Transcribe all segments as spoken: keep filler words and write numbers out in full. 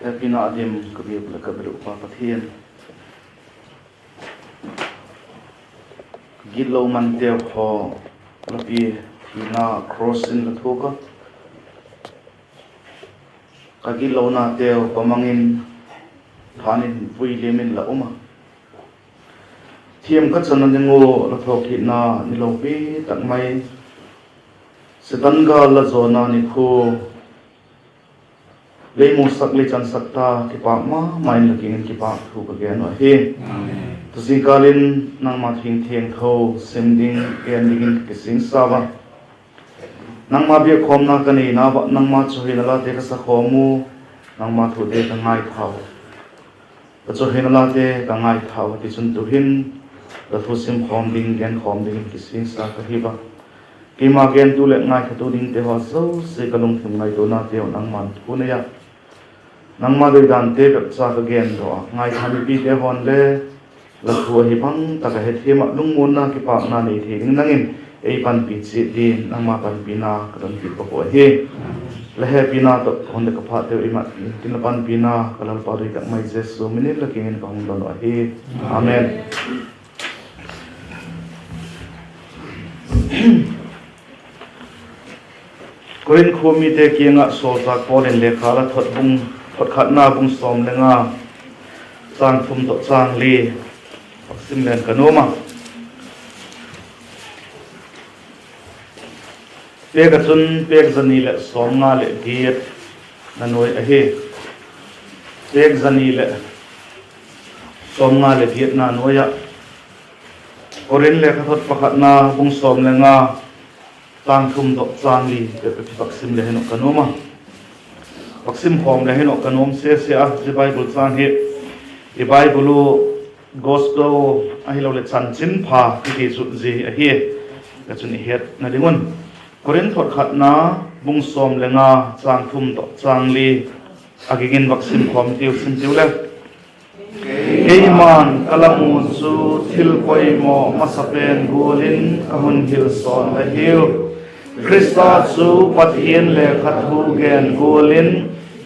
Hepina a dim ka biak leh ka bel uh Pa Pathian, gitlo manteu haw la pi thina cross in la thuak a, ka gitlonateu ka mang in, than in vui liam in la um a, thiam ka channa ding ua la thawkitna ni lopi tak mai, Setan gâl la zawna nikhua, lei musak lei chansak ta, kipâk ma ma in la kiang in kipâk thu ka gen uh ahi. Tu zingkâl in nangma thu thiangtho sim ding, gen dingin ka kisingsa a, nangma biakkhawmna ka neina ah nangma chawihoina late ka sakhawm u, nangma thute ka ngaithau, ka chawihoina late ka ngaithau a, tichun tu'hin la thu simkhawm ding, genkhawm dingin kisingsa ka hi a, keima gentu leh ngaithatu dingte haw zosia ka lungthim ngaituanate uh nangma'n thu nei a, nangma doidante bep cha ka gen daw a, ngaitha mipite haw'n le la thu ahi bang tak a hethiam ah lungmuanna kipâkna nei thei ding nang in ei panpi chiat dingin nangma panpina ka don kit bawk uh ahi. La hepina tawh ka hun leh ka phateu ei mat dingin la panpina ka Lalpa doi tak mai Jesu min in la kiang in ka hung don uh ahi. Amen. Korinth khua mite kiang ah sawlchâk Paul in lekha la thot bung, thot khatna bung sawm le nga, châng thum tawh châng li, sim leng ka nuam a. Pêk ah chun pêk za ni leh sawmnga leh giatna nuai ahi. Pêk za ni leh sawmnga leh giatna nuai ah, Korinth lekhathot pakhatna bung sawm le nga, châng thum tawh châng li, pêk pêk vak sim le hin uh ka nuam a, vak sim khawm le hin uh ka nuam sese a, zia Bible châng hi i Bible uh Gospel ahiloleh Chanchinpha kiti chu zia hi ahi. Ka chun i hetna ding un, Korinth thot khatna bung sawm le nga, châng thum tawh châng li, a ging in vak sim khawm tiu, sim tiu le. Keima'n ka la mu chu thil poimaw masa pen gual in ka hun hil sawn la hiu. Khrista chu Pathian lekha thu gen gual in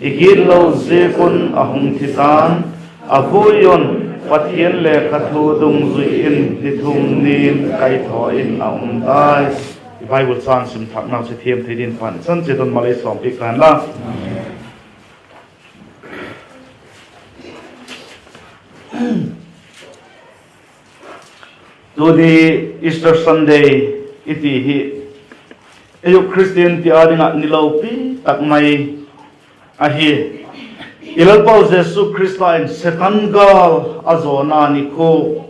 i gitlo ziak un a hung thi ta'n, a vui un Pathian lekha thu dungzui in ni thum ni'n kaithaw in a um tai. I Bible châng sim thâknau chu thiam thei dingin Pa'n i chan chiat un mal ei sawmpiak ta'n la. Tuni Easter Sunday i ti hi, ei uh Khristiante â ding ah ni lopi tak mai ahi. I Lalpau Jesu Khrista in Setan gâl a zawna nikhua,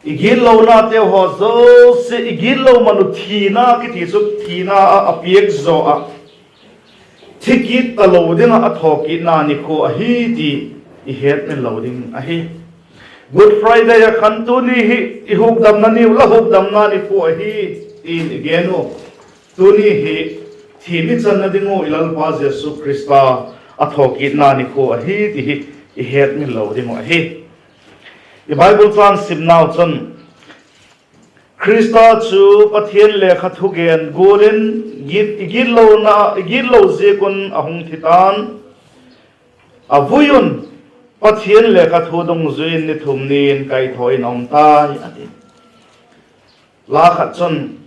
i gitlonateu haw zosia, i gitlo man uh thina kiti chu thina ah a piak zaw ah, thi kit talo ding ah a thawkitna nikhua ahi ti i hetmil lo ding ahi. Good Friday ah khan tuni hi i hukdamna ni uh, la hukdamna nikhua ahi, ti'n i gen uh. Tuni hi thi mi channa ding uh i Lalpa Jesu Khrista a thawkitna nikhua ahi ti hi i hetmil lo ding uh ahi. I Bible châng simnau chun, Khrista chu Pathian lekha thu gen gual in i gitlo ziak un a hung thi ta'n, a vui un Pathian lekha thu dungzui in ni thum ni'n kaithaw in a um tai, a ti. La khat chun,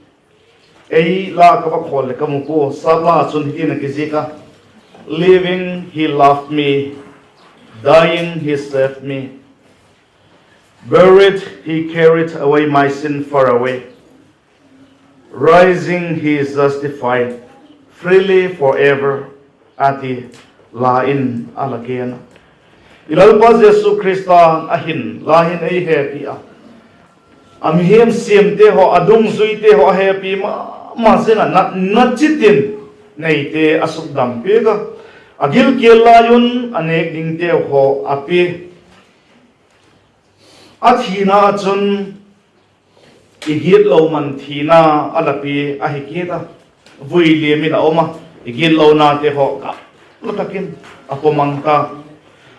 ei la ka va khawl leh ka mu pua, sâp la chun hitin a kizik a: Living, he loved me. Dying, he saved me. Buried, he carried away my sin far away. Rising, he justified freely forever, a ti la in a la gen a. I Lalpa Jesu Khrista a hin la hin ei hepi a, a mihing siamte haw, a dungzuite haw a hepi ma ma zing ah, natna chitin neite a sukdam piak a, a gilkial lai un a nêk dingteu haw a pia. A thina ah chun i gitlo man thina a la pia ahi kit a, vui liam in a um a, i gitlonate haw gam la tak in a pawmang ta.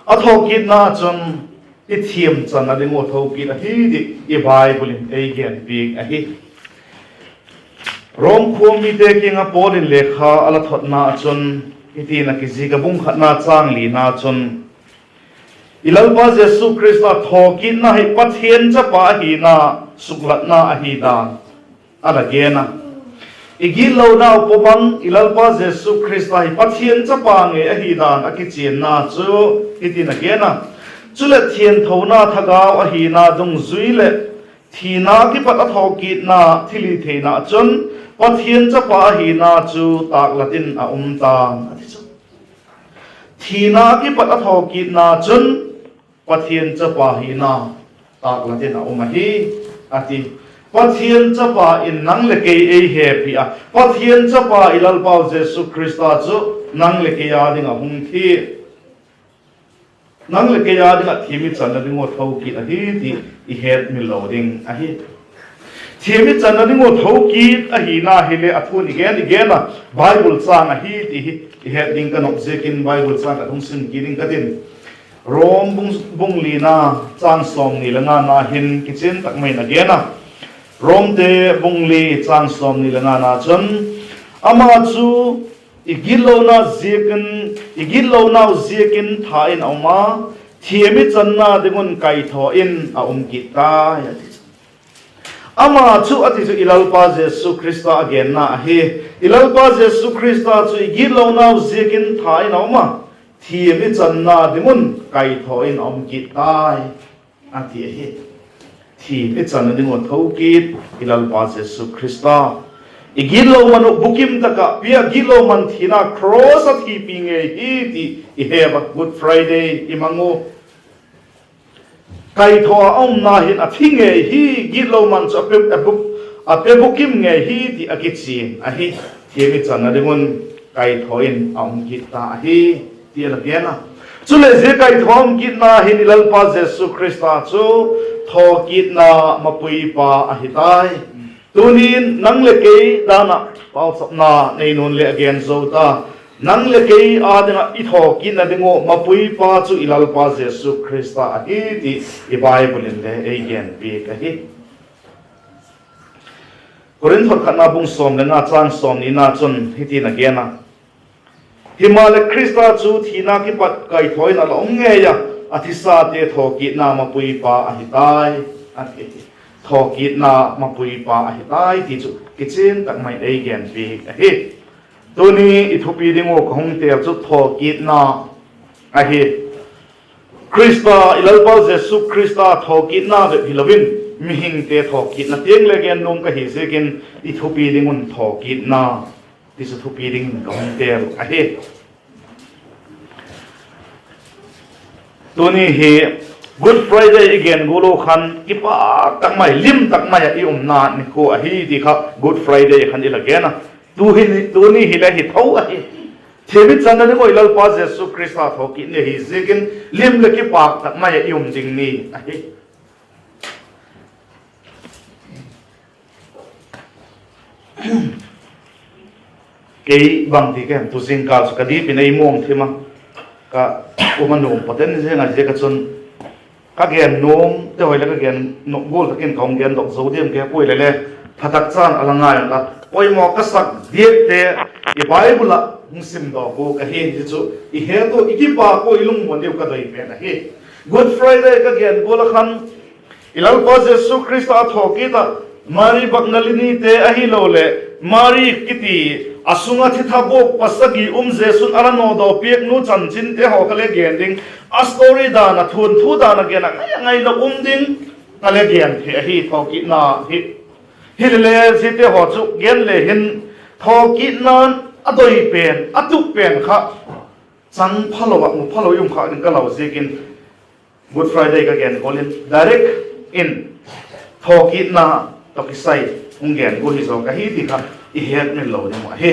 A thawkitna ah chun i thiam channa ding uh tho kit ahi ti i Bible in ei genpiak ahi. Rom khua mite kiang ah Paul in lekha a la thotna ah chun, hitin a kizik a, bung khatna châng lina chun, i Lalpa Jesu Khrista thawkitna hi Pathian chapa ahina suklatna ahi dan a la gen a. I gitlonau pawmang i Lalpa Jesu Khrista hi Pathian chapa ngei ahi dan a kichianna chu hitin a gen a: Chuleh thianthona thagau ahina dungzui leh thina kipat a thawkitna thilhitheina ah chun Pathian chapa ahina chu tâklat in a um ta'n, a ti chu. Thina kipat a thawkitna chun Pathian chapa hina tâklat in a um ahi, a ti. Pathian chapa in nang leh kei ei hepi a, Pathian chapa i Lalpau Jesu Khrista chu nang leh kei â ding ah hung thi, nang leh kei â ding ah thiam i channa ding ua thokit ahi ti i hetmil lo ding ahi. Thiam i channa ding ua thokit ahina hile a thu i gen i gen a, Bible châng ahi ti hi i het ding ka nop ziakin Bible châng ka hung sim kit ding ka tin. Rom bung, bung lina châng sawmni le ngana hin kichian tak mai in a gen a. Romte bung li châng sawmni le ngana chun, ama chu i gitlona ziakin, i gitlonau ziakin tha in a um a, thiam i channa ding un kaithaw in a um kit tai, a ti chu. Ama chu, a ti chu i Lalpa Jesu Khrista a genna ahi. I Lalpa Jesu Khrista chu i gitlonau ziakin tha in a um a, thiam i channa ding un kaithaw in a um kit tai, a ti ahi. Thiam i channa ding ua thokit i Lalpa Jesu Khrista, i gitlo man uh bukim tak ah pia, gitlo man thina cross ah thipi ngei hi ti i he a, Good Friday i mang u. Kaithaw a umna hin a thi ngei hi, gitlo man chu a pe, a buk, a pe bukim ngei hi ti a kichian ahi. Thiam i channa ding un kaithaw in a um kit ta ahi, ti a la gen a. Chuleh zia kaithaw um kitna hin i Lalpa Jesu Khrista chu thawkitna mapuipa ahi tai. Tunin nang leh kei dan ah pauchapna nei nu'n le a gen zo ta. Nang leh kei â ding ah i thawkitna ding ua mapuipa chu i Lalpa Jesu Khrista ahi ti i Bible in le ei genpiak ahi. Korinth hot khatna bung sawm le nga châng sawmnina chun hitin a gen a: Himaleh Khrista chu thina kipat kaithaw in a la um ngei a, a thisate thawkitna mapuipa ahi tai, a ti. Thawkitna mapuipa ahi tai ti chu kichian tak mai in ei genpiak ahi. Tuni i thupi ding ua ka hung têl chu thawkitna ahi. Khrista, i Lalpa Jesu Khrista thawkitna bep hilo in, mihingte thawkitna tiang le gen nuam ka hi ziakin i thupi ding un thawkitna ti chu thupi dingin ka hung têl ahi. Tuni hi Good Friday i gen gual u khan kipâk tak mai, lim tak mai ah i umna nikhua ahi ti kha Good Friday khan i la gen a. Tuni hile hi tho ahi. Thiam i channa ding ua i Lalpa Jesu Khrista thawkit ni ahi ziakin lim leh kipâk tak mai ah i um ding ni ahi. Kei bangti ka hem tu zingkal chu ka dip in ei muang thim a, ka um a nuam paten zing a ziak a chun ka gen nuamte haw le ka gen nop gual tak in ka hung gendok zo diam ka he puai le le, pha tak chan a la ngai un la, poimaw ka sak diakte i Bible ah hung simdawk u ka hi ti chu i het u, i kipâk u, i lungmuan diu ka doi pen ahi. Good Friday ka gen gual a khan i Lalpa Jesu Khrista a thawkit ah Mari Magdalinate ahiloleh Mari kiti a sung ah thithabuak pasagi um Jesu'n a la nawdaw piaknu chanchinte haw kha le gen ding, a story dan a, thuanthu dan a gen a ngai a ngai lo um ding ka le gen thei ahi thawkitna hi. Hilele ziate haw chu gen le hin thawkitna'n a doi pen, a tup pen kha chang phalo ah mu phalo i um kha ding ka lau ziakin Good Friday ka gen gual in direct in thawkitna tawh kisai hung gen gual hi zaw ka hi ti kha i hetmil lo ding uh ahi.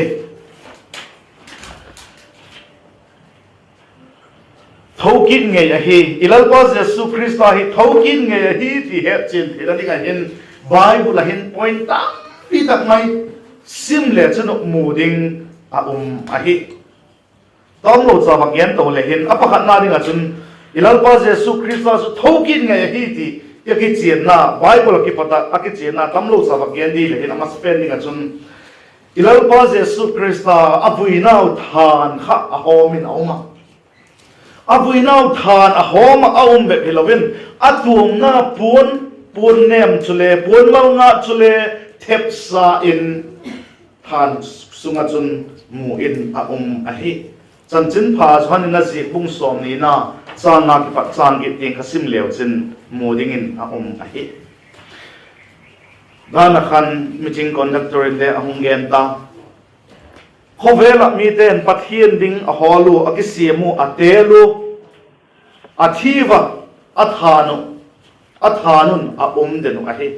Thokit ngei ahi, i Lalpa Jesu Khrista hi thokit ngei ahi ti hetchian theina ding ah hin Bible ah hin point tampi tak mai sim le chun mu ding a um ahi. Tamlo cha vak gen to le hin a pakhatna ding ah chun i Lalpa Jesu Khrista chu thokit ngei ahi ti a kichianna, Bible ah kipat ah a kichianna tamlo cha vak gen di le hin a masapen ding ah chun I Lalpa Jesu Khrista a vuinau thân kha a hawm in a um a. A vuinau thân a hawm ah a um bep hilo in, a tuamna puan, puan nêm chule puan malngat chule thepsa in thân sung ah chun mu in a um ahi. Chanchinpha Johan in a ziak bung sawmnina, châng nga kipat châng giat tiang kha sim leu chin mu dingin a um ahi. Dan ah khan meeting conductor in le a hung gen ta. Khawvel ah mite'n Pathian ding a hawl ua, a kisiam ua, a tel ua, a thi ua, a thân uh, a thân un a um den uh ahi.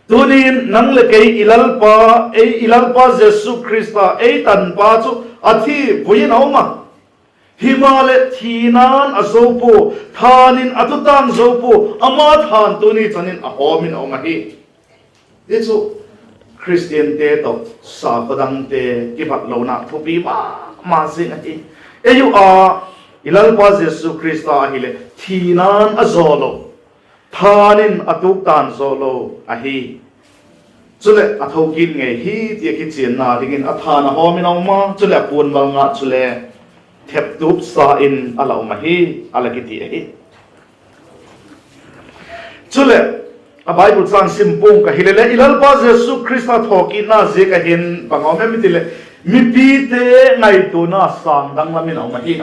Tuni'n nang leh kei i Lalpa, ei i Lalpa Jesu Khrista ei tanpa chu a thi vui in a um a. Himaleh thina'n a zo pua, thân in a tu tâng zo pua, ama thân tuni chan in a hawm in a um ahi. Hi chu Khristiante tawh sakhaw dangte kibatlona thupi ma ma zing ahi. Ei uh a, i Lalpa Jesu Khrista ahileh thina'n a zaw lo, thân in a tuk tâng zaw lo ahi. Chuleh a thokit ngei hi ti a kichianna dingin a thân a hawm in a um a, chuleh a puan malngat chule theptup sa in a la um ahi, a la kiti ahi. Chuleh, a Bible châng sim pua'ng ka hile le, i Lalpa Jesu Khrista thawkitna ziak ah hin bang a um em i ti leh, mipite ngaituana sâng danglam in a um ahi.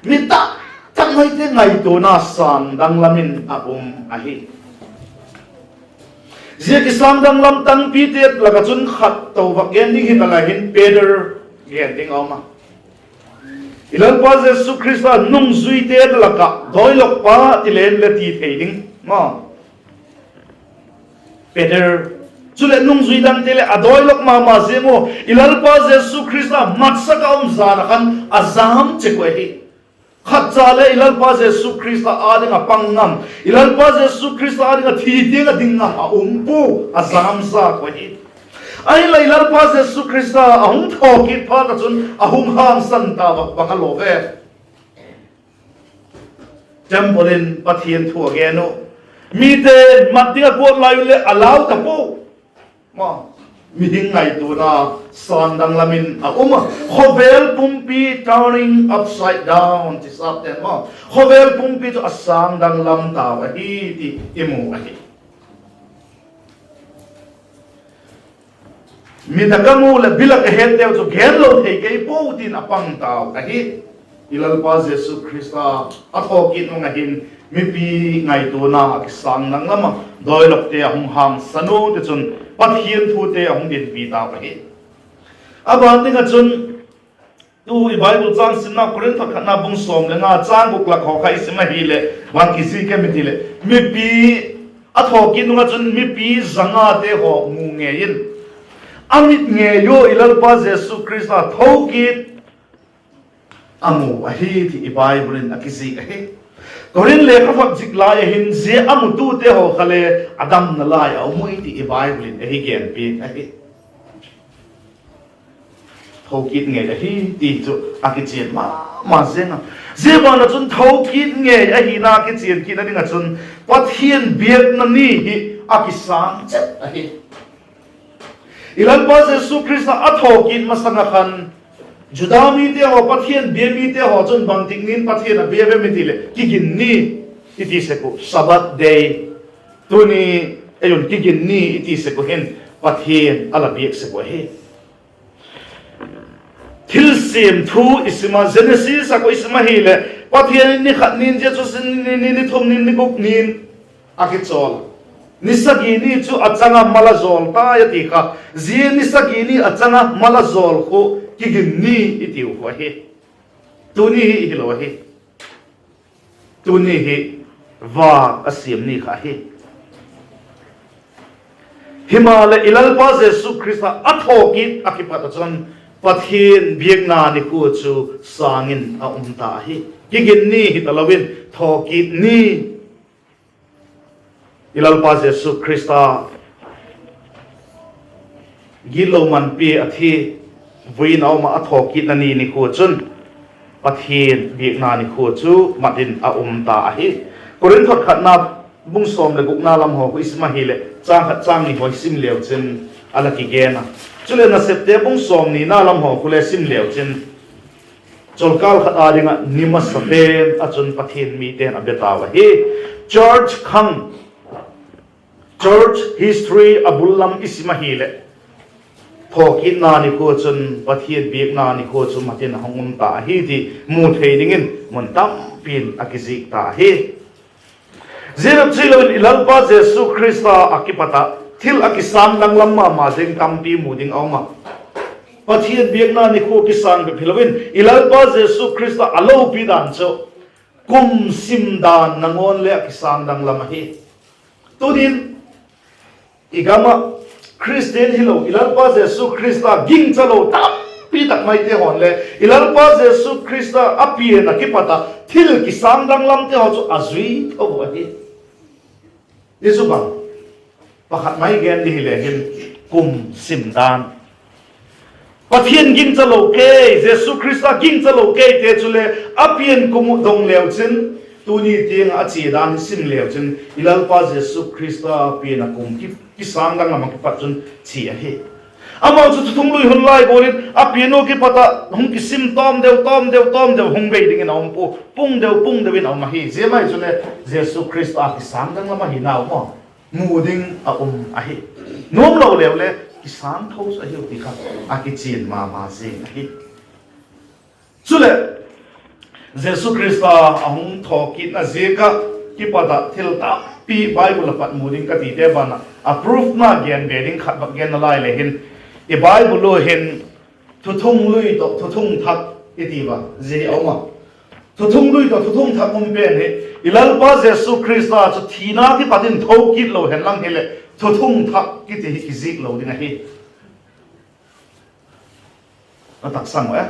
Mi tak tak maite ngaituana sâng danglam in a um ahi. Zia kisâng danglam tangpite lak ah chun khat to vak gen ding hi ta lai hin Peter gen ding a um a. I Lalpa Jesu Khrista nungzuite lak ah dawilokpa ti leng le ti thei ding ma, Peter, chuleh nungzui dangte leh a dawilok ma ma ziang ua, i Lalpa Jesu Khrista matsak ah um zan ah khan a jam chek uh ahi. Khatcha le i Lalpa Jesu Khrista â ding ah pang ngam, i Lalpa Jesu Khrista â ding ah thi tiang ah ding ngam a um pua, a jam zak uh ahi. Ahinla i Lalpa Jesu Khrista a hung thawkit phat ah chun a hung hangsan ta vak bang a lo ve. Temple in Pathian thu a gen uh. Mite mat ding a kuat lai u leh a lau ta pua. Mihing ngaituana sâng danglam in a um a. Khawvel pumpi turning upside down ti sapte'n ma, khawvel pumpi chu a sâng danglam tau ahi ti i mu ahi. Mit a ka mu leh bil a ka hetteu chu genlo thei kei puau tin a pang tau ahi. I Lalpa Jesu Khrista a thawkit nung ah hin mipi ngaituana a kisâng danglam a, dawilokte a hung hangsan u, tichun Pathian thute a hung dinpi tau ahi. A ban ding ah chun, tu i Bible châng simna Korinth khatna bung sawm le nga châng guk lak haw kha i sim ahileh bang kizik em i ti leh, mipi, a thawkit nung ah chun mipi za ngate haw mu ngei in, a mit ngei ua i Lalpa Jesu Khrista thokit a mu ahi ti i Bible in a kizik ahi. Korinth lekhathot zik lai ah hin zia a mutute haw kha le a damna lai a um ui ti i Bible in ei genpiak ahi. Thokit ngei ahi ti chu a kichian ma ma ziang a. Zia ban ah chun thokit ngei ahina kichian kitna ding ah chun Pathian biakna ni hi a kisâng chet ahi. I Lalpa Jesu Khrista a thawkit masang ah khan Juda mite haw, Pathian bia mite haw chun bangtik ni'n Pathian a bia em i ti leh kigin ni i ti sek uh, Sabbath day. Tuni ei un kigin ni i ti sek uh hin Pathian a la biak sek uh ahi. Thilsiam thu i sim a, Genesis a kha i sim ahileh, Pathian in ni khat ni'n, zia chu ni, ni, ni thum ni'n, ni guk ni'n a kichawl. Ni sagi ni chu a chang a mal a zawl tai a ti kha. Zia ni sagi ni a chang a mal a zawl khu kigin ni i tiu khu ahi. Tuni hi hilo ahi. Tuni hi vâk a siam ni kha ahi. Himaleh i Lalpa Jesu Khrista a thawkit a kipat ah chun Pathian biakna nikhua chu sâng in a um ta ahi. Kigin ni hi talo in thawkit ni. I Lalpa Jesu Khrista gitlo manpi a thi, vui in a um ah a thawkitna ni nikhua chun Pathian biakna nikhua chu mat in a um ta ahi. Korinth khatna bung sawm leh gukna lam haw i sim ahileh, châng khat châng ni haw i sim leu chin, a la kigen a. Chuleh Nasepte bung sawmnina lam haw khu le sim leu chin, chawlkâl khat â ding ah ni masapen ah chun Pathian mite'n a be tau ahi. Church khang, church history a bul lam i sim ahileh, thawkitna nikhua chun, Pathian biakna nikhua chu matin a hung um ta ahi ti mu thei dingin mun tampi'n a kizik ta ahi. Zia bep chu hilo in i Lalpa Jesu Khrista ah kipat ah thil a kisâng danglam ma ma zing tampi mu ding a um a. Pathian biakna nikhua kisâng bep hilo in i Lalpa Jesu Khrista a lopi dan chu kum sim dan nangawn le a kisâng danglam ahi. Tunin i gam ah Khristian hilo, i Lalpa Jesu Khrista gingcha lo tampi tak maite haw'n le i Lalpa Jesu Khrista a pian ah kipat ah thil kisâng danglamte haw chu a zui tho ahi. Zia chu bang, pakhat mai gen di hile hin, kum sim dan. Pathian gingcha lo kei, Jesu Khrista gingcha lo keite chule a pian kum uh dong leu chin, tuni tiang ah a chia dan hi sim leu chin, i Lalpa Jesu Khrista pian ah kum ki, kisâng danglam ah kipat chun chia ahi. Amau chu thuthunglui hun lai gual in a pian uh kipat ah hung kisim tawm deu, tawm deu, tawm deu hung bei dingin a um pua, pung deu, pung deu in a um ahi. Zia mai chule Jesu Khrista kisâng danglam ahi nau maw, mu ding a um ahi. Nuam lo leu le kisâng tho chu ahiu ti kha a kichian ma ma zing ahi. Chuleh, Jesu Khrista a hung thawkitna ziak ah kipat ah thil tampi Bible ah pat mu ding ka tite ban ah a proofna gen be ding khat bak gen nalai le hin, i Bible uh hin thuthunglui tawh thuthung thak i ti a, zia hi a um a. Thuthunglui tawh thuthung thak um pen hi, i Lalpa Jesu Khrista chu thina kipat in tho kit lo hen lang hileh thuthung thak kiti hi kizik lo ding ahi. A taksang e.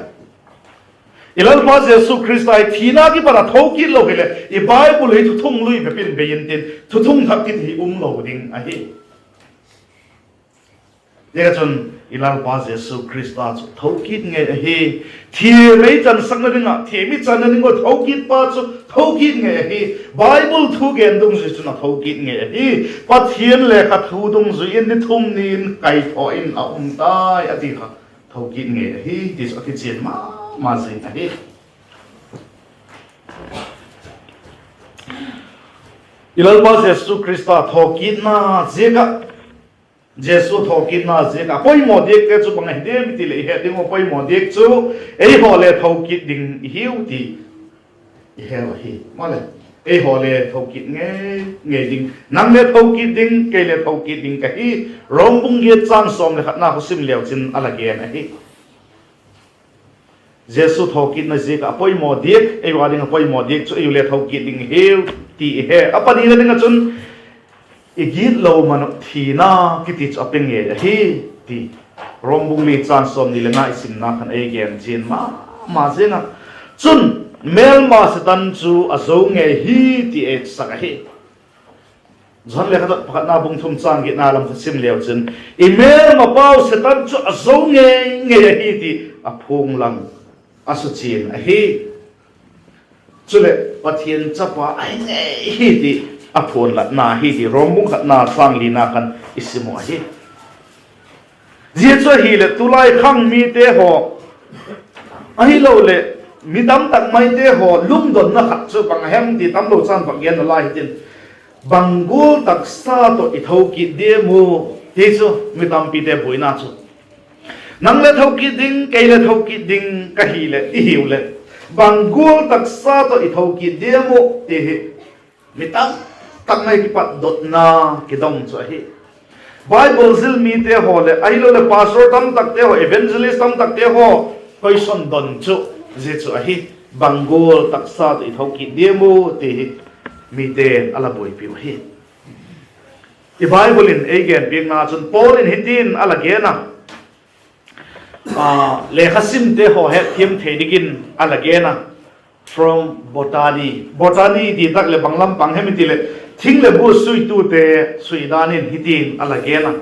I Lalpa Jesu Khrista hi thina kipat a tho kit lo hileh i Bible hi thuthunglui bep in bei intin, thuthung thak kiti hi um lo ding ahi. Ziaka chun, i Lalpa Jesu Khrista chu tho kit ngei ahi. Thiam ei chansakna ding ah, thiam i channa ding ua tho kitpa chu tho kit ngei ahi. Bible thu gen dungzui chun a tho kit ngei ahi. Pathian lekha thu dungzui in ni thum ni in kaithaw in a um tai a ti kha tho kit ngei ahi ti chu a kichian ma ma zing ahi. I Lalpa Jesu Khrista thawkitna ziak ah, Jesu thawkitna ziak ah poimaw diakte chu bang ahi diam i ti leh, i het ding uh poimaw diak chu eihaw le tho kit ding i hiu ti i he ahi. Maleh, eihaw le tho kit ngei ngei ding, nang le tho kit ding, kei le tho kit ding ka hi. Rom bung giat châng sawm leh khatna khu sim leu chin a la gen ahi. Jesu thawkitna ziak ah a poimaw diak, ei ua ding a poimaw diak chu eiu le tho kit ding hiu ti i he. A panina ding ah chun, i gitlo man uh thina kiti chu a pe ngei ahi ti Rom bung li châng sawmni leh nga i simna khan ei gen chian ma ma zing a. Chun, mêlma Setan chu a zo ngei hi ti ei sak ahi. Johan lekhathot pakhatna bung thum châng giatna lam kha sim leu chun, i mêlmapau Setan chu a zo ngei ngei ahi ti a phuang lang a suchian ahi. Chuleh Pathian chapa ahi ngei hi ti a phuanlatna hi ti Rom bung khatna châng lina khan i sim uh ahi. Zia chu ahileh tulai khang mite haw, ahiloleh mi tamtak maite haw lungdonna khat chu bang a hem ti tamlo chan bak gen nalai hitin, bang gual taksa tawh i tho kit diam u ti chu mi tampite buaina chu, nang le tho kit ding, kei le tho kit ding ka hileh, i hiu leh, bang gual taksa tawh i tho kit diam u ti hi mi tamtak mai kipat dotna kidong chu ahi. Bible zil mite haw leh ahiloleh pastor tamtakte haw, evangelist tamtakte haw question don chu zia chu ahi. Bang gual taksa tawh i tho kit diam u ti hi mite'n a la buaipiu ahi. I Bible in ei genpiakna chun Paul in hitin a la gen a, lekha simte haw hetthiam thei dingin a la gen a, from botany. Botany ti tak leh bang lam pang hem i ti leh, thing leh bu suitute sui dan in hitin a la gen a,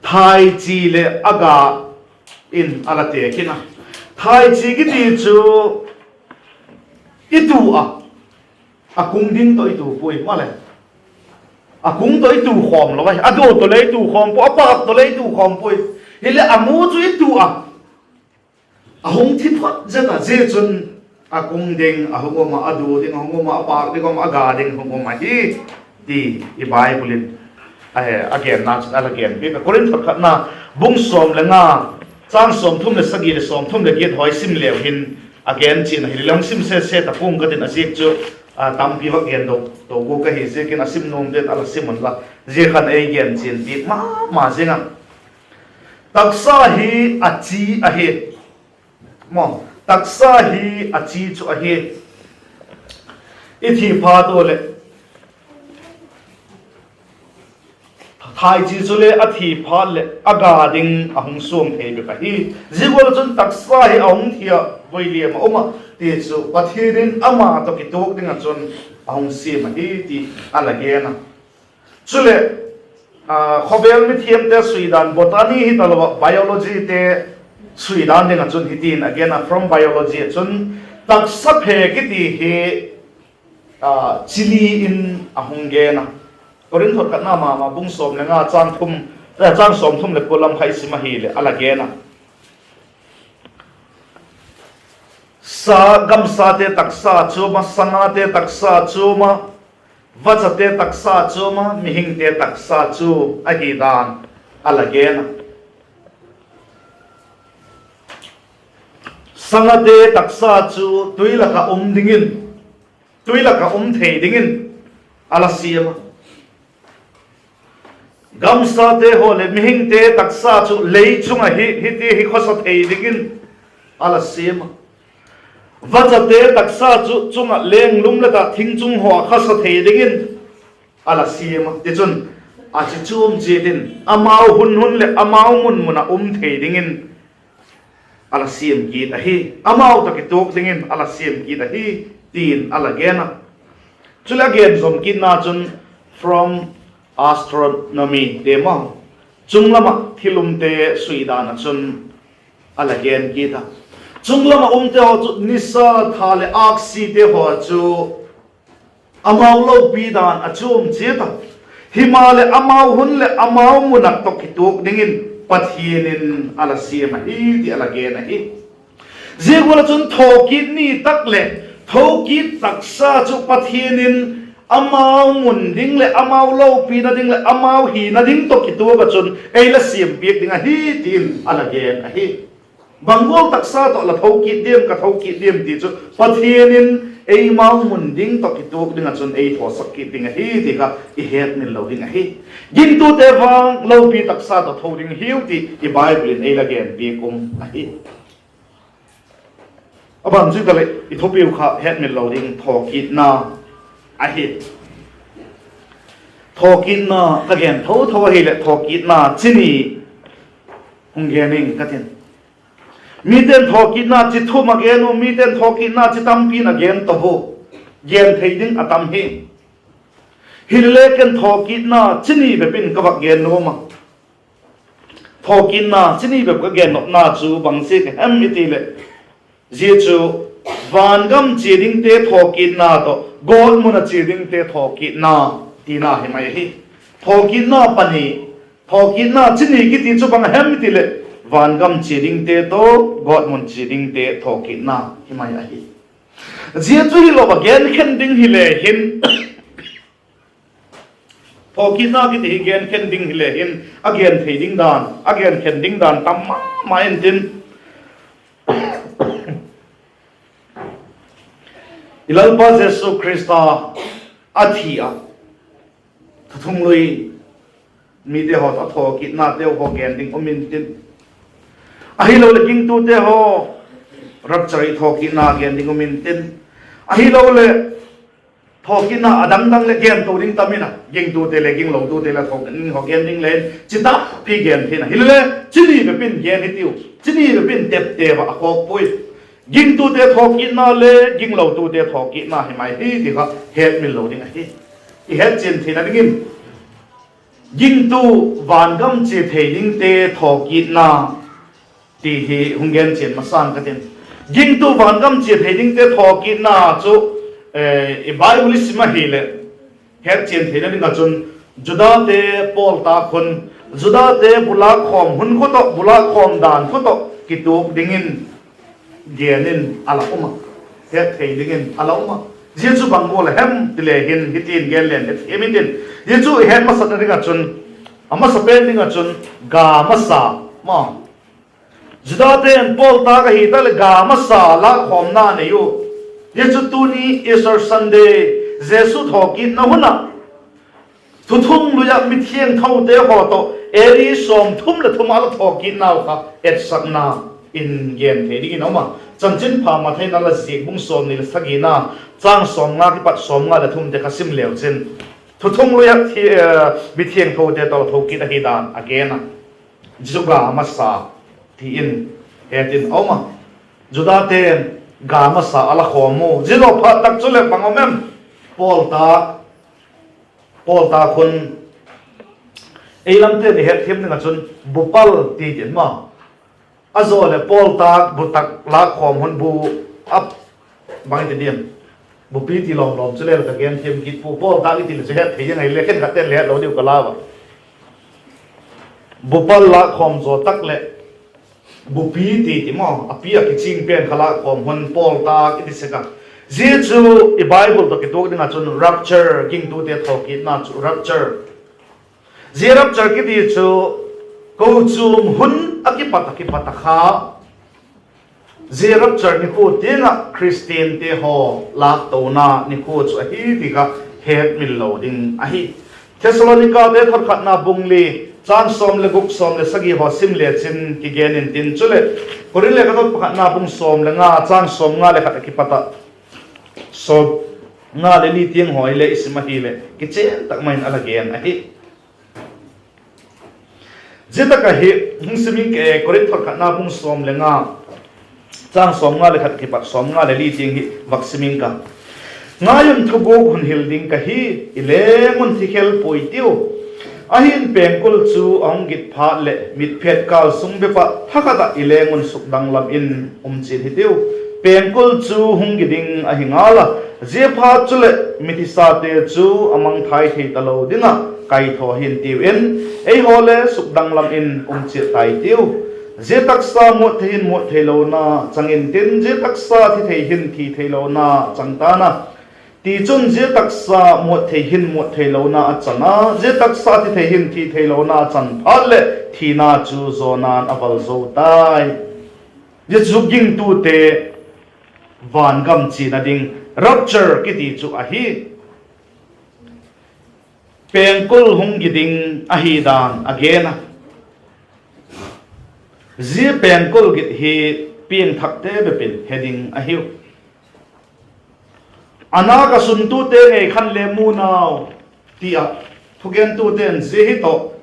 thaichi leh a ga in a la tekhin a. Thaichi kiti chu i tu a, a kung ding tawh i tu puai maleh. A kung tawh i tu khawm lo ahi, a duo tawh le i tu khawm pua, a pâk tawh le i tu khawm puai. Hileh a mu chu i tu a, a hung thi phot zet a, zia chun a kung ding a hung um a, a duo ding a hung um a, a pâk ding a hung um a, a ga ding a hung um ahi, ti i Bible in a genna chun a la gen piak a. Korinth khatna bung sawm le nga, châng sawmthum leh sagi leh sawmthum leh giat haw i sim leu hin, a gen chian ahi. Leh hung sim sese ta pua'ng ka tin, a ziak chu tampi vak gen dok to gua ka hi ziakin a sim nuamte'n a la sim unla, zia khan ei gen chian piak ma ma zing a. Taksa hi a chi ahi. Maw, taksa hi a chi chu ahi. I thi phat ua leh, thaichi chu le a thi phat leh a ga ding a hung suang thei bep ahi. Zia gual ah chun taksa hi a hung thi a, voi liam ah um ah, ti chu Pathian in ama tawh kituak ding ah chun a hung siam ahi ti a la gen a. Chuleh, khawvel mithiamte suidan, botany hitalo ah biologyte suidan ding ah chun hitin a gen a, from biology ah chun taksa phe kiti hi chi li in a hung gen a. Korinth khatna ma ma bung sawm le nga, châng sawmthum leh kua lam kha i sim ahileh a la gen a. Sa, gamsate taksa chuam ah, sangate taksa chuam ah, vachate taksa chuam ah, mihingte taksa chu ahi dan a la gen a. Sangate taksa chu tui lak ah um dingin, tui lak ah um thei dingin a la siam a. Gamsate haw leh mihingte taksa chu lei chung ah hi, hiti hi khawsa thei dingin a la siam a. Vachate taksa chu chung ah lenglum leh ta thing chung haw ah khawsa thei dingin a la siam a. Tichun, a chi chuam chiat in amau hun hun leh amau mun mun ah um thei dingin a la siam kit ahi. Amau tawh kituak dingin a la siam kit ahi, ti'n a la gen a. Chuleh a gen zom kitna chun from astronomy te maw, chung lam ah thil umte suidan ah chun a la gen kit a. Chung lam ah umte haw chu nisa, tha leh âksite haw chu amau lopi dan a chuam chiat a. Himaleh amau hun leh amau mun ah tawh kituak dingin Pathian in a la siam ahi ti a la gen ahi. Zia gual ah chun thawkit ni tak leh thokit taksa chu Pathian in amau mun ding leh amau lopina ding leh amau hina ding tawh kituak ah chun ei la siam piak ding ahi ti'n a la gen ahi. Bang gual taksa tawh la thokit diam, ka thokit diam ti chu Pathian in eimau mun ding tawh kituak ding ah chun ei thawsak kit ding ahi ti kha i hetmil lo ding ahi. Gingtute vang lopi taksa tawh tho ding hiu ti i Bible in ei la gen piak um ahi. A bang chu taleh i thupiu kha hetmil lo ding thawkitna ahi. Thawkitna ka gen tho tho ahileh thawkitna chi ni hung gen ing ka tin. Mite'n thawkitna chi thum a gen u, mite'n thawkitna chi tampi'n a gen to u. Gen thei ding a tam hi. Hilele ken thawkitna chi ni bep in ka vak gen nuam a. Thawkitna chi ni bep ka gen nopna chu bang ziak a hem i ti leh, zia chu vangam chia dingte thawkitna tawh gawtmun a chia dingte thawkitna tina hi mai ahi. Thawkitna pani, thawkitna chi ni kiti chu bang a hem i ti leh, vangam chia dingte tawh gawtmun chia dingte thawkitna hi mai ahi. Zia chu hilo a gen khen ding hile hin, thawkitna kiti hi gen khen ding hile hin, a gen thei ding dan, a gen khen ding dan tam ma ma intin, i Lalpa Jesu Khrista a thi a, thuthung lui mite haw tawh thawkitnateu haw gen ding um intin, ahiloleh gingtute haw rapture thawkitna gen ding um intin, ahiloleh thawkitna a dang dang leh gen to ding tam in a, gingtute le ginglotute le thawkitna haw gen ding le chi tampi gen thei in a, hilele chi ni bep in gen hitiu, chi ni bep in tepte va a khawk puai. Gingtute thawkitna le ginglotute thawkitna hi mai hi ti kha hetmil lo ding ahi. I hetchian theina dingin, gingtu vangam chia thei dingte thawkitna ti hi hung gen chian masang ka tin. Gingtu vangam chia thei dingte thawkitna chu i Bible i sim ahileh, hetchian theina ding ah chun Judate pawl tâk hun, Judate bu lâk khawm hun khu tawh, bu lâk khawm dan khu tawh kituak dingin gen in a la um a, het thei dingin a la um a. Zia chu bang gual a hem ti le hin hitin gen leng het thei intin, zia chu i het masatna ding ah chun, a masapen ding ah chun, ga masa, ma Judate'n pawl tâk ahi tak leh ga masa lâk khawmna nei u. Zia chu tuni Easter Sunday, Jesu thawkitna hun ah thuthung lui ah mithiangthote haw tawh A D sawmthum leh thum ah la thawkitnau kha etsakna in gen thei dingin a um a. Chanchinpha Mathai in a la ziak bung sawmni leh sagina, châng sawmnga kipat sawmnga leh thumte kha sim leu chin, thuthung lui ah mithiangthote tawh la thawkit ahi dan a gen a. Zia chu ga masa ti in het in a um a. Judate'n ga masa a la khawm u. Zia zaw phat tak chuleh bang um em? Pawl tâk, pawl tâk hun, ei lamte'n i hetthiam ding ah chun bupal ti tin ma, a zaw leh pawl tâk bu tak lâk khawm hun bu a, bang i ti diam, bupi ti lawm lawm chu le ka gen thiam kit pua, pawl tâk i ti leh chu het thei ding ahi le khenkhatte'n le het lo diu ka lau a. Bupal lâk khawm zaw tak leh bupi ti ti maw, a pi ah kiching pen kha lâk khawm hun pawl tâk i ti sek a. Zia chu i Bible tawh kituak ding ah chun rapture, gingtute thawkitna chu rapture. Zia rapture kiti chu kochuam hun a kipat a kipat a kha, zia rapture nikhua tiang ah Khristiante haw lâktona nikhua chu ahi ti kha hetmil lo ding ahi. Thessalonikate thot khatna bung li, châng sawm leh guk, sawm leh sagi haw sim le chin kigen intin, chuleh Korinth lekhathot pakhatna bung sawm leh nga, châng sawmnga leh khat a kipat ah sawmnga leh li tiang haw hile i sim ahileh kichian tak mai in a la gen ahi. Zia tak ahi, hung sim ing ke, Korinth thot khatna bung sawm leh nga, châng sawmnga leh khat kipat sawmnga leh li tiang hi vak sim ing ka. Ngai un, thuguk hun hil ding ka hi, i leng un thi khel puai tiu. Ahi'n pengkul chu a hung git phat leh mitphet kâl sung bep ah thakhat ah i leng un sukdanglam in um chiat hitiu. Pengkul chu hung gi ding ahi ngal a, ziaphat chuleh mithisate chu a mangthai thei talo ding ah kaithaw hi'n tiu in, eihaw le sukdanglam in um chiat tai tiu. Zia taksa muat thei hin muat theilona chang intin, zia taksa thi thei hin thi theilona chang ta'n a. Tichun, zia taksa muat thei hin muat theilona a chan a, zia taksa thi thei hin thi theilona a chan phat leh thina chu zawna'n a val zo tai. Zia chu gingtute vangam chiana ding, rapture kiti chu ahi. Pengkul hung gi ding ahi dan a gen a. Zia pengkul git hi piangthakte bep in he ding ahiu. A na ka suntute ngei khan le mu nau, ti ah thugentute'n zia hi tawh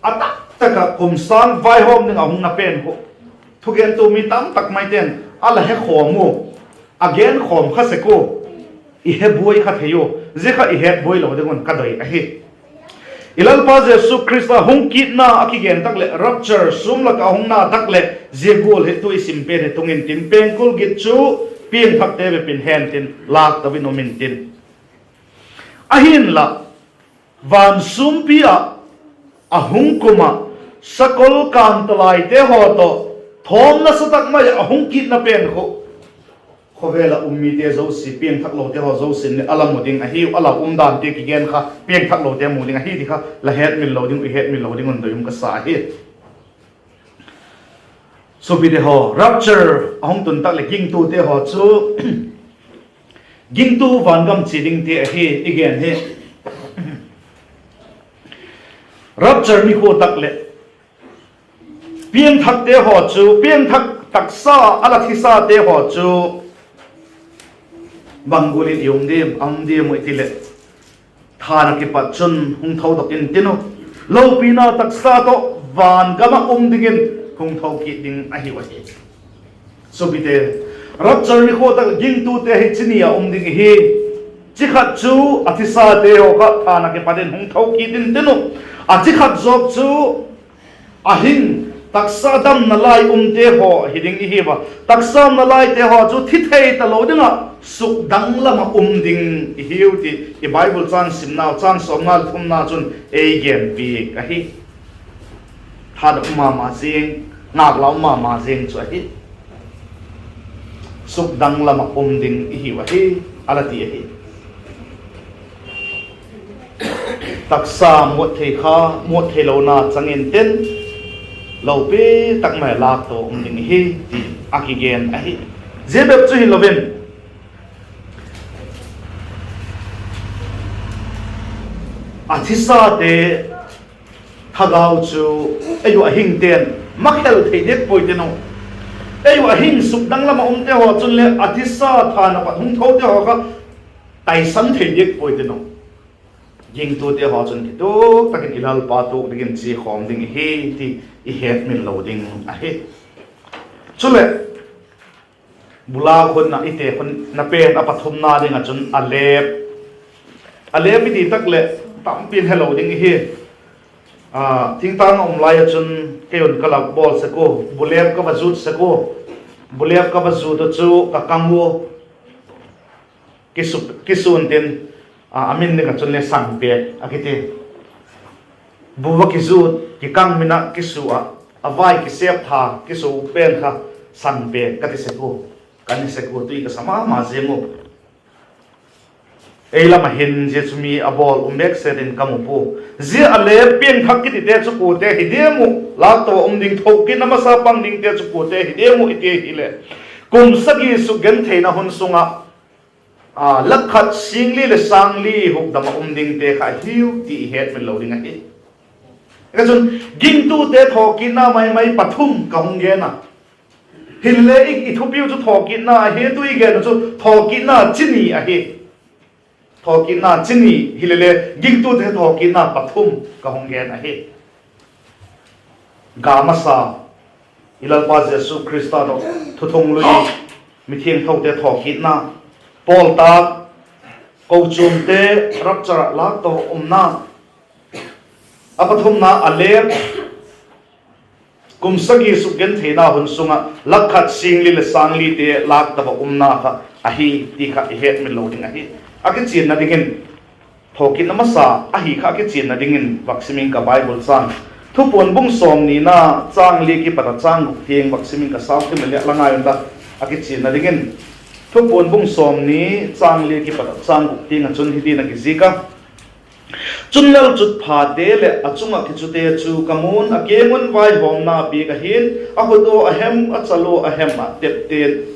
a taktak ah kum sâng vaihawm ding a hung na pen khu, thugentu mi tamtak maite'n a la he khawm u, a gen khawm kha sek u, i he buai kha thei u, zia kha i het buai lo ding un ka doi ahi. I Lalpa Jesu Khrista hung kitna a kigen tak leh, rapture, sûm lak ah hung na tak leh, zia gual hi tu i sim pen hi tung intin, pengkul git chu piangthakte bep in he intin, lâk to in um intin. Ahinla, van sûmpi ah a hung kum ah, sakol kântalaite haw tawh thawm nasa tak mai ah a hung kitna pen khu, khawvel ah um mite zosia, piangthaklote haw zosia'n le a la mu ding ahiu, a la umdante kigen kha piangthaklote mu ding ahi ti kha la hetmil lo ding, i hetmil lo ding un doi um ka sa ahi. Suapite haw, rapture a hung tun tak leh gingtute haw chu, gingtu vangam chia dingte ahi i gen hi. Rapture nikhua tak leh piangthakte haw chu, piangthak taksa a la thisate haw chu bang gual in i um diam, a um diam uh i ti leh, thân ah kipat chun hung tho dok intin uh, lopina taksa tawh vangam ah um dingin hung tho kit ding ahiu ahi. Suapite, rapture nikhua tak gingtute hi chi ni ah um ding ihi. Chi khat chu a thisate haw kha thân ah kipat in hung tho kit intin uh, a chi khat zawk chu a hing Taksa damna lai umte haw hi ding i hiu a, taksa damna laite haw chu thi thei talo ding ah sukdang lam ah um ding i hiu ti i Bible châng simnau châng sawmnga leh thumna chun ei genpiak ahi. Tha dok ma ma zing, ngâk lau ma ma zing chu ahi. Sukdang lam ah um ding i hiu ahi, a la ti ahi. Taksa muat thei kha, muat theilona chang intin, lopi tak mai lâkto um ding i hi, ti a kigen ahi. Zia bep chu hilo in, a thisate thagau chu ei uh a hingte'n makhel thei diak puai tin uh. Ei uh a hing sukdang lam ah umte haw chun le a thisa thân ah pat hung thote haw kha taisan thei diak puai tin uh. Gingtute haw chun kituak tak in i Lalpa tuak dingin chia khawm ding i hi ti i hetmil lo ding ahi. Chuleh, bulâk hun ah i te khun na pen a pathumna ding ah chun a lep, a lep i ti tak leh tampi'n helo ding i hi. Thingtâng ah um lai ah chun kei un ka la bawl sek ua, bulep ka va zut sek ua, bulep ka va zut uh chu ka kang ua, kisu, kisu intin, a min ding ah chun le sangpêk a kiti. Bu va kizut, kikang min ah kisu ah, a vai kisêp tha kisu pen kha sangpêk ka ti sek ua, ka ni sek ua, tui ka sa ma ma ziang u. Ei lam ah hin zia chu mi a bawl um bêk set in ka mu pua. Zia a lep piangthak kitite chu kuate hi diam uh, lâkto ah um ding, thokitna masa pang dingte chu kuate hi diam uh i ti ahileh, kum sagi sukgentheina hun sung ah, lak khat sîng li leh sâng li hukdam ah um dingte kha hiu ti i hetmil lo ding ahi. Chun, gingtute thawkitna mai mai pathum ka hung gen a. Hilele i, i thupiu chu thawkitna ahi, tu i gen uh chu thawkitna chi ni ahi. Thawkitna chi ni hilele gingtute thawkitna pathum ka hung gen ahi. Ga masa, i Lalpa Jesu Khrista tawh thuthung lui, mithiangthote thawkitna, pawltâk, kochuamte rapture ah lâkto umna, a pathumna a lep, kum sagi sukgentheina hun sung ah lak khat sîng li leh sâng lite lâkto ah umna kha ahi ti kha i hetmil lo ding ahi. A kichianna dingin, thawkitna masa ahi kha a kichianna dingin vak sim ing ka Bible châng. Thupuan bung sawmnina, châng li kipat ah châng guk tiang vak sim ing ka, sau kim leh la ngai unla. A kichianna dingin, Thupuan bung sawmni, châng li kipat ah châng guk tiang ah chun hiti'n a kizik a: Chun, lalchutphate leh a chung ah kichute chu ka mu'n, a kiang un vaihawmna piak ahi'n; a khut ua a hem, a chal ua a hem ah tepte,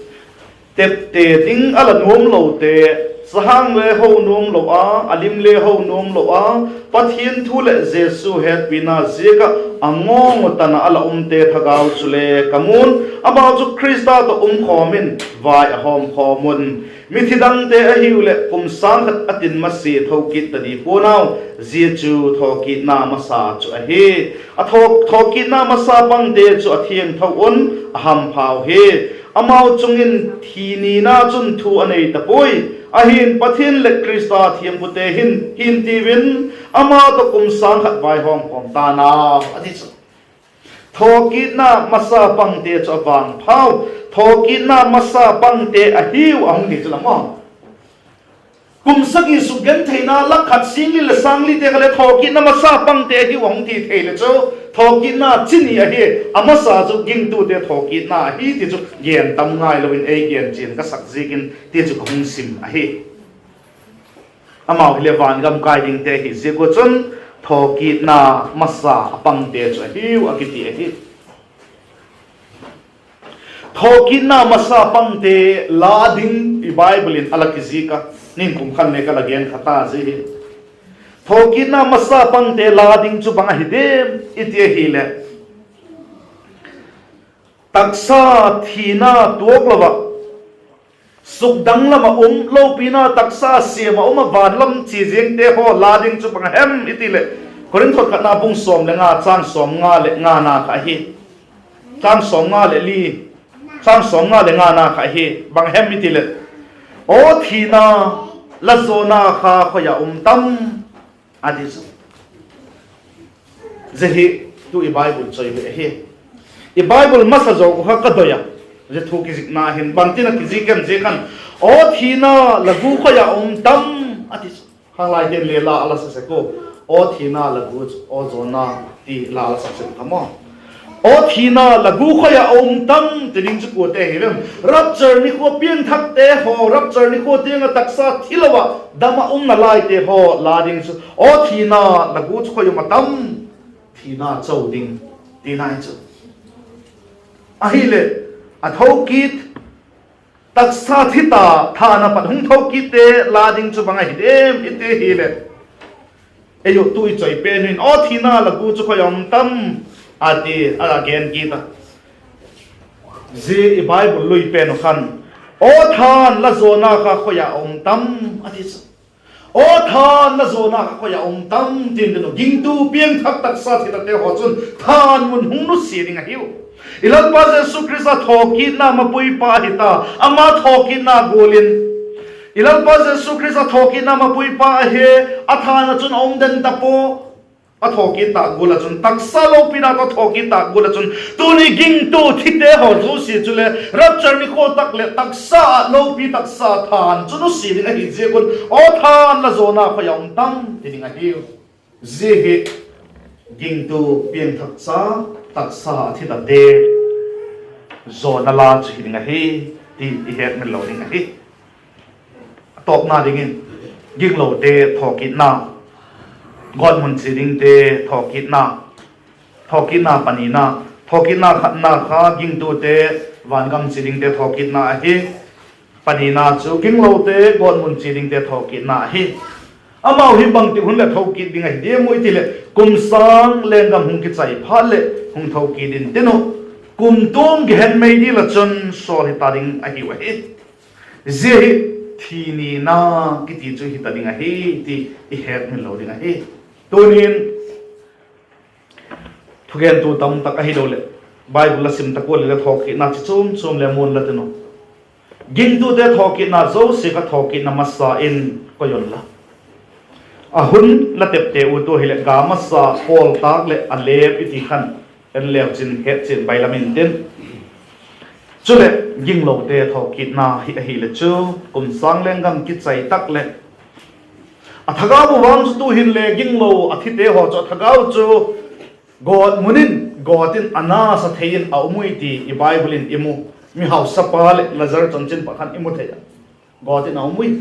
tepte ding a la nuam lote, chahang le ho nuam lo a, a lim le ho nuam lo a, Pathian thu leh Jesu hetpina ziak ah a ngawng uh tan ah a la umte thagau chule ka mu'n; amau chu Khrista tawh um khawm in vai a hawm khawm un. Mithi dangte ahiu leh kum sâng khat a tin masia tho kit ta di pua'n au. Zia chu thawkitna masa chu ahi. A thaw, thawkitna masa pangte chu a thiangtho un, a hamphau hi. Amau chung in thi nina chun thu a nei ta puai. Ahi'n, Pathian leh Khrista thiampute hin, hin tiu in, ama tawh kum sâng khat vaihawm khawm ta'n au, a ti chu. Thawkitna masa pangte chu a vangphau, thawkitna masa pangte ahiu a hung ti chu la maw. Kum sagi sukgentheina lak khat sîng li leh sâng lite kha le thawkitna masa pangte ahiu a hung ti thei le chu, thawkitna chi ni ahi, a masa chu gingtute thawkitna ahi ti chu gen tam ngailo in ei gen chian ka sak ziakin ti chu ka hung sim ahi. Amau hile vangam kai dingte hi ziak ua chun, thawkitna masa a pangte chu ahiu a kiti ahi. Thawkitna masa pangte la ding i Bible in a la kizik a, ningkum khan le ka la gen kha ta zi hi. Thawkitna masa pangte la ding chu bang ahi diam i ti ahileh, taksa thina tuak lo ah, sukdang lam ah um, lopina taksa siam ah um ah van lam chia ziangte haw la ding chu bang hem i ti leh, Korinth khatna bung sawm le nga, châng sawmnga leh ngana kha ahi. Châng sawmnga leh li, châng sawmnga leh ngana kha ahi. Bang hem i ti leh, Aw thina, la zawna kha khoi ah um tam? a ti chu. Zia hi tu i Bible chawi hi ahi. Bible masa zaw kha ka doi a, zia thu kizikna hin bangtin a kizik em zia khan, Aw thina, la gu khoi ah um tam, a ti chu. Khanglaite'n le la a la sa sek ua, Aw thina, la gu chu, Aw Jona, ti la a la sak sek tham aw. Aw thina, la gu khoi ah um tam ti ding chu kuate hi vem? Rapture nikhua piangthakte haw, rapture nikhua tiang ah taksa thi lo ah dam ah umna laite haw la ding chu, Aw thina, la gu chu khoi um a tam, thina cho ding, tina hi chu. Ahileh, a tho kit, taksa thi ta, thân ah pat hung tho kitte la ding chu bang ahi diam i ti hileh, ei u tu i choi pen in, Aw thina, la gu chu khoi ah um tam, a ti, a gen kit a. Zia i Bible lui pen uh khan, Aw thân, la zawna kha khoi ah um tam, a ti chu. Aw thân, la zawna kha khoi ah um tam, tin tin u, gingtu piangthak taksa thi tate haw chun thân mun hung nusia ding ahiu. I Lalpa Jesu Khrista thawkitna mapuipa ahi ta, ama thawkitna gual in, i Lalpa Jesu Khrista thawkitna mapuipa ahi, a thân ah chun a um den ta pua. A thawkit tâk gual ah chun, taksa lopina tawh thawkit tâk gual ah chun, tuni gingtu thite haw zosia chuleh rapture nikhua tak leh taksa ah lopi, taksa thân chu nusia ding ahi ziak un, Aw thân, la zawna khoi ah um tam, ti ding ahiu. Zia hi gingtu piangthak cha, taksa ah thi tate zawna la chu hi ding ahi, ti i hetmil lo ding ahi. A tawpna dingin, ginglote thawkitna, gawtmun chia dingte thawkitna, thawkitna panina, thawkitna khatna kha gingtute vangam chia dingte thawkitna ahi. Panina chu ginglote gawtmun chia dingte thawkitna ahi. Amau hi bangtik hun leh tho kit ding ahi diam i tileh, kum sâng lenggam hung kichai phat leh hung tho kit intin uh, kumtuang gehen mei dil ah chun sawl hi ta ding ahiu ahi. Zia hi thi nina kiti chu hi ta ding ahi, ti i hetmil lo ding ahi. Tunin thugentu tamtak ahiloleh, Bible la sim tak ua leh thawkitna chi chuam chuam le mu'n la tin uh. Gingtute thawkitna zosia kha thawkitna masa in koi unla, a hun la tepte u tu hileh ga masa, pawl tâk leh a lep i ti khan, en leu chin het chian bailam intin. Chuleh ginglote thawkitna hi ahileh chu, kum sâng lenggam kichai tak leh, a thagau u vang chu tu'hin le ginglo a thite haw chu a thagau chu gawtmun in, gawt in a nasa thei in a um ui ti i Bible in i mu. Mihausapa leh Lazar chanchinpha khan i mu thei a, gawt in a um ui.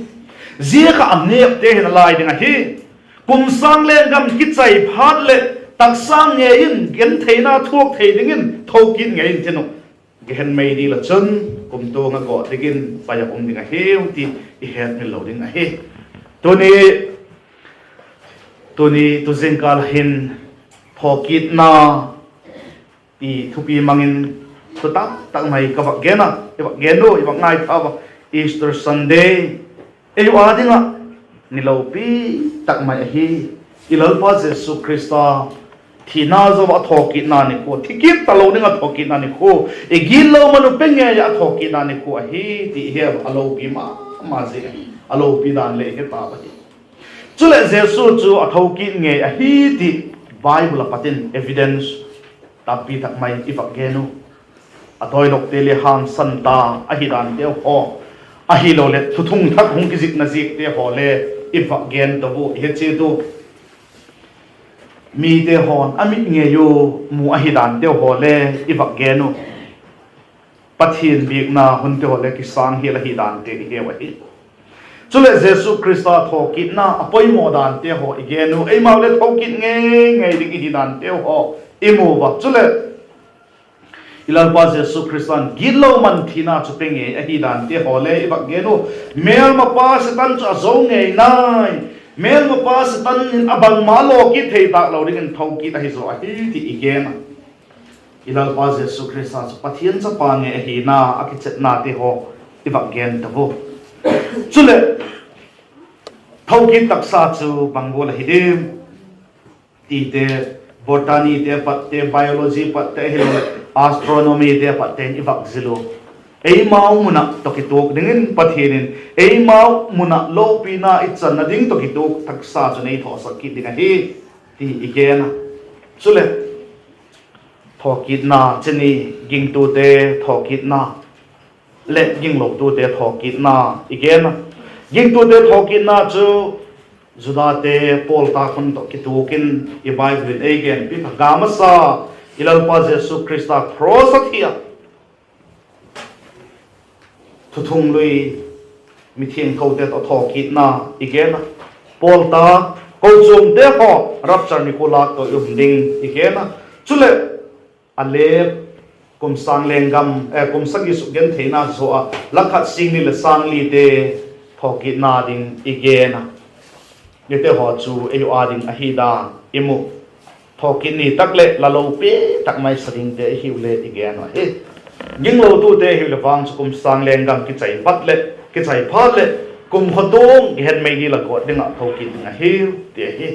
Zia kha a nêpte hin a lai ding ahi. Kum sâng lenggam kichai phat leh taksa ngei in gentheina thuak thei dingin tho kit ngei intin uh, gehen mei dil ah chun kumtuang ah gawt dingin pai ah um ding ahiu ti i hetmil lo ding ahi. Tuni, tuni tu zingkal hin thawkitna ti thupi mang in, thutak tak mai ka vak gen a, i vak gen u, i vak ngaitha ua, Easter Sunday, ei u â ding ah ni lopi tak mai ahi. I Lalpa Jesu Khrista thina zo ah thawkitna nikhua, thi kit talo ding ah thawkitna nikhua, i gitlo man u pe ngei ah thawkitna nikhua ahi ti i he a, a lopi ma ma zing ahi, a lopi dan le i he tau ahi. Chuleh Jesu chu a tho kit ngei ahi ti Bible ah pat in evidence tampi tak mai i vak gen u. A dawidokte le hangsan ta ahi danteu haw, ahiloleh thuthung thak hung kizikna ziakte haw le i vak gen to u, i he chiat u. Mite haw'n a mit ngei u mu ahi danteu haw le i vak gen u. Pathian biakna hunte haw le kisâng hial ahi dante i heu ahi. Chuleh Jesu Khrista thawkitna a poimaw dante haw i gen u, eimau le tho kit ngei ngei ding i hi danteu haw i mu ua. Chuleh i Lalpa Jesu Khrista'n gitlo man thina chu pe ngei ahi dante haw le i vak gen u. Mêlmapa Setan chu a zo ngei nai, mêlmapa Setan in a bangma law kit thei tâk lo dingin tho kit ahi zaw ahi ti i gen a. I Lalpa Jesu Khrista chu Pathian chapa ngei ahina a kichetnate haw i vak gen to u. Chuleh, tho kit taksa chu bang gual ahi diam tite, botanyte patte, biology patte ahiloleh astronomyte patte i vak zil u. Eimau mun ah tawh kituak dingin Pathian in eimau mun ah lopina i channa ding tawh kituak taksa chu nei thawsak kit ding ahi ti i gen a. Chuleh, Thawkitna chi ni, gingtute thawkitna leh ginglotute thawkitna i gen a. Gingtute thawkitna chu Judate pawlta khun tawh kituak in i Bible in ei genpiak a, ga masa i Lalpa Jesu Khrista cross a thi a thuthung lui mithiangthote tawh thawkitna i gen a. Pawlta, kochuamte haw rapture ni khu lâk tawh i um ding i gen a. Chuleh a le kum sâng lenggam, kum sagi sukgentheina zaw ah la khat sîng ni leh sâng lite thawkitna ding i gen a. Zite haw chu ei u â ding ahi dan i mu. Thawkit ni tak leh la lopi tak mai sa dingte i hiu le i gen uh ahi. Ginglotute hiu leh vang chu kum sâng lenggam kichai phat leh, kichai phat leh kum khawtuang kihen mei di la gawt ding ah thawkit ding ahiu ti ahi.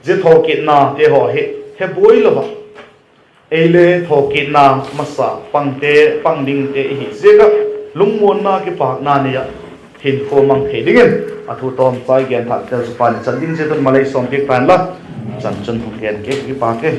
Zia thawkitnate haw hi he buai lo ah, ei le thawkitna masa pangte, pang dingte i hi ziak ah, lungmuanna kipâkna nei ah hinkhua mang thei dingin a thu tawmchai genthâkte chu pan i chan ding zia tun malei sawmpiak ta inla, chan chun hung gen ke, kipâk e.